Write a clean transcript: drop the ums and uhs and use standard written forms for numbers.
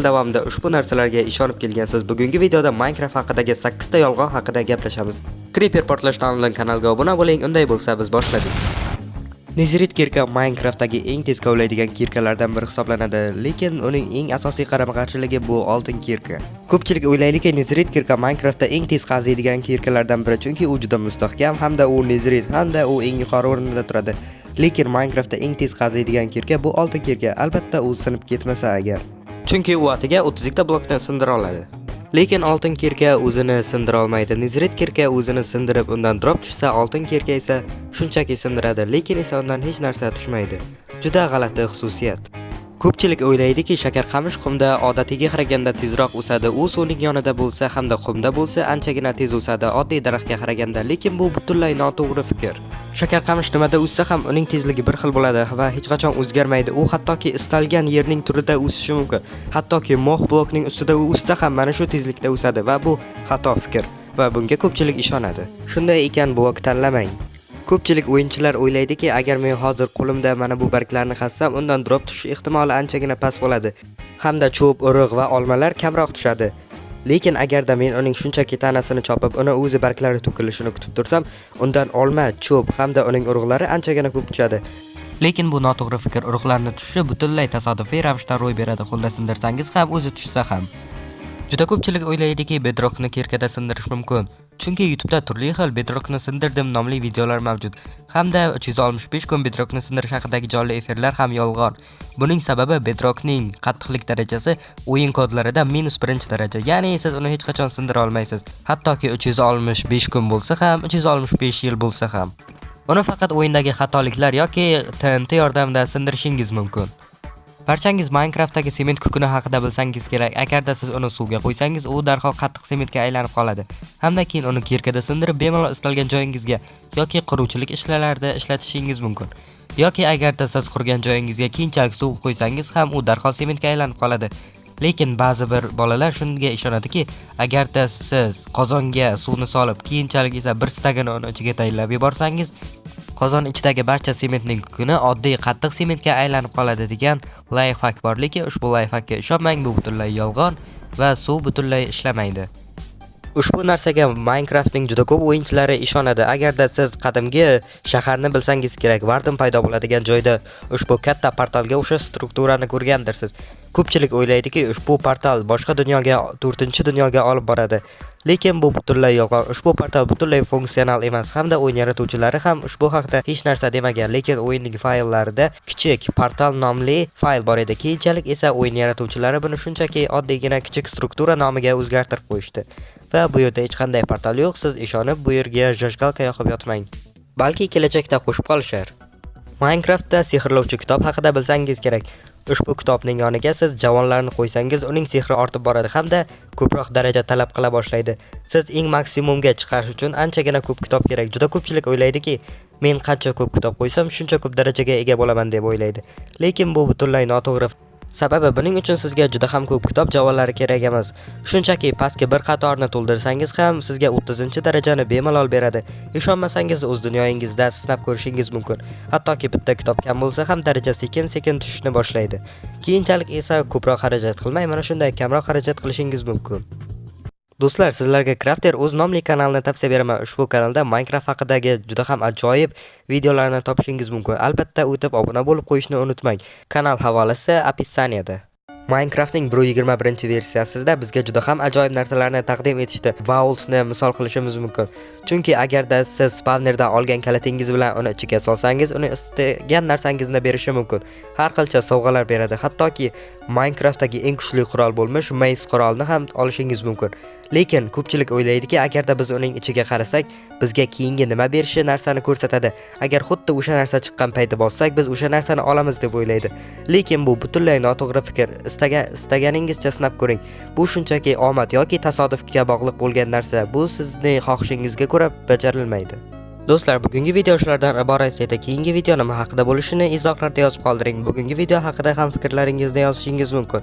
Davomida ushbu narsalarga ishonib kelgansiz. Bugungi videoda Minecraft haqidagi 8 ta yolg'on haqida gaplashamiz. Creeper portlashdan oldin kanalga obuna bo'ling. Unday bo'lsa, biz boshladik. Nezerit кирка Minecraftdagi eng tez kovlaydigan кирка lardan biri hisoblanadi, lekin uning eng asosiy qarama-qarshiligi bu oltin кирка. Ko'pchilik o'ylaydiki, Nezerit кирка Minecraftda eng tez qaziydigan кирка lardan biri, chunki u juda mustahkam hamda u Nezerit hamda u eng yuqori o'rinda turadi. Lekin Minecraftda eng tez qaziydigan кирка bu oltin кирка, albatta, u sinib ketmasa agar. Chunki u atiga 32 ta blokni sindira oladi. Lekin oltin кирка o'zini sindira olmaydi. Nezerit кирка o'zini sindirib, undan drop tushsa, oltin кирка esa shunchaki sindiradi, lekin esa undan hech narsa tushmaydi. Juda g'alati xususiyat. Ko'pchilik o'ylaydiki, shakarqamish qumda odatiyga qaraganda tezroq o'sadi. U suvning yonida bo'lsa hamda qumda bo'lsa, anchagina tez o'sadi oddiy daraxtga qaraganda, lekin bu butunlay noto'g'ri fikr. Shakarqamish nimada o'ssa ham, uning tezligi bir xil bo'ladi va hech qachon o'zgarmaydi. U hattoki istalgan yerning turida o'sishi mumkin. Hattoki mox blokning ustida u o'ssa ham, mana shu tezlikda o'sadi va bu xato fikr va bunga ko'pchilik ishonadi. Shunday ekan, blok tanlamang. Ko'pchilik o'yinchilar o'ylaydiki, agar men hozir qo'limda mana bu barglarni qazsam, undan drop tushish ehtimoli anchagina past bo'ladi. Hamda cho'p, urug' va olmalar kamroq tushadi. Lekin agarda men uning shunchaki tanasini chopib, uni o'zi barglari to'kilishini kutib tursam, undan olma, cho'p hamda uning urug'lari anchagina ko'p tushadi. Lekin bu noto'g'ri fikr. Urug'larni tushishi butunlay tasodifiy ravishda ro'y beradi. Qo'lda sindirsangiz ham, o'zi tushsa ham. Juda ko'pchilik o'ylaydiki, bedrockni кирка da sindirish mumkin. Chunki YouTube'da turli xil "Bedrockni sindirdim" nomli videolar mavjud. Hamda 365 kun bedrockni sindirish haqidagi jonli efirlar ham yolg'on. Buning sababi bedrockning qattiqlik darajasi o'yin kodlarida -1-daraja. Ya'ni siz uni hech qachon sindira olmaysiz. Hattoki 365 kun bo'lsa ham, 365 yil bo'lsa ham. Uni faqat o'yindagi xatoliklar yoki TNT yordamida sindirishingiz mumkin. Barchangiz Minecraftdagi sement kukuni haqida bilsangiz kerak. Agarda siz uni suvga qo'ysangiz, u darhol qattiq sementga aylanib qoladi. Hamda keyin uni кирка da sindirib, bemalol istalgan joyingizga yoki quruvchilik ishlarida ishlatishingiz mumkin. Yoki agarda siz qurgan joyingizga keyinchalik suv qo'ysangiz ham, u darhol sementga aylanib qoladi. Lekin ba'zi bir bolalar shunga ishonadiki, agarda siz qozonga suvni solib, keyinchalik esa bir stagini uni ichiga tayinlab yuborsangiz, qozon ichidagi barcha sementning kukuni oddiy qattiq sementga aylanib qoladi degan лайфхак bor. Lekin ushbu лайфхак ka ishonmang, bu butunlay yolg'on va suv butunlay ishlamaydi. Ushbu narsaga Minecraftning juda ko'p o'yinchilari ishonadi. Agarda siz qadimgi shaharni bilsangiz kerak, Warden paydo bo'ladigan joyda ushbu katta portalga o'sha strukturani ko'rgandirsiz. Ko'pchilik o'ylaydiki, ushbu portal boshqa dunyoga, 4-dunyoga olib boradi. Lekin bu butunlay yolg'on. Ushbu portal butunlay funksional emas hamda o'yin yaratuvchilari ham ushbu haqda hech narsa demagan, lekin o'yinning fayllarida kichik portal nomli fayl bor edi. Keyinchalik esa o'yin yaratuvchilari buni shunchaki oddiygina kichik struktura nomiga o'zgartirib qo'yishdi. Va bu yerda hech qanday portal yo'q, siz ishonib bu yerga зажигалка yoqib yotmang. Balki kelajakda qo'shib qolishar. Minecraftda sehrlovchi kitob haqida bilsangiz kerak. Ushbu kitobning yoniga siz javonlarni qo'ysangiz, uning sehri ortib boradi hamda ko'proq daraja talab qila boshlaydi. Siz eng maksimumga chiqarish uchun anchagina ko'p kitob kerak. Juda ko'pchilik o'ylaydiki, men qancha ko'p kitob qo'ysam, shuncha ko'p darajaga ega bo'laman deb o'ylaydi. Lekin bu butunlay noto'g'ri. Sababi buning uchun sizga juda ham ko'p kitob javonlari kerak emas. Shunchaki pastki bir qatorni to'ldirsangiz ham, sizga 30-darajani bemalol beradi. Ishonmasangiz, o'z dunyoyingizda sinab ko'rishingiz mumkin. Hattoki bitta kitob kam bo'lsa ham, daraja sekin-sekin tushishni boshlaydi. Keyinchalik esa ko'proq xarajat qilmay, mana shunday kamroq xarajat qilishingiz mumkin. Do'stlar, sizlarga Crafter o'z nomli kanalini tavsiya beraman. Ushbu kanalda Minecraft haqidagi juda ham ajoyib videolarni topishingiz mumkin. Albatta, o'tib obuna bo'lib qo'yishni unutmang. Kanal havolasi описание da. Minecraftning 1.21 versiyasida bizga juda ham ajoyib narsalarni taqdim etishdi. Vaultni misol qilishimiz mumkin. Chunki agarda siz spawnerdan olgan kalitingiz bilan uni ichiga solsangiz, uni istagan narsangizni berishi mumkin. Har xilcha sovg'alar beradi. Hattoki Minecraftdagi eng kuchli qurol bo'lmish Mace qurolni ham olishingiz mumkin. Lekin ko'pchilik o'ylaydiki, agarda biz uning ichiga qarasak, bizga keyingi nima berishi narsani ko'rsatadi. Agar xuddi o'sha narsa chiqqan payti bossak, biz o'sha narsani olamiz deb o'ylaydi. Lekin bu butunlay noto'g'ri fikr. Istaganingizcha sinab ko'ring. Bu shunchaki omad yoki tasodifga bog'liq bo'lgan narsa. Bu sizni xohishingizga ko'ra bajarilmaydi. Do'stlar, bugungi video shulardan iborat edi. Keyingi video nima haqida bo'lishini izohlarda yozib qoldiring. Bugungi video haqida ham fikrlaringizni yozishingiz mumkin.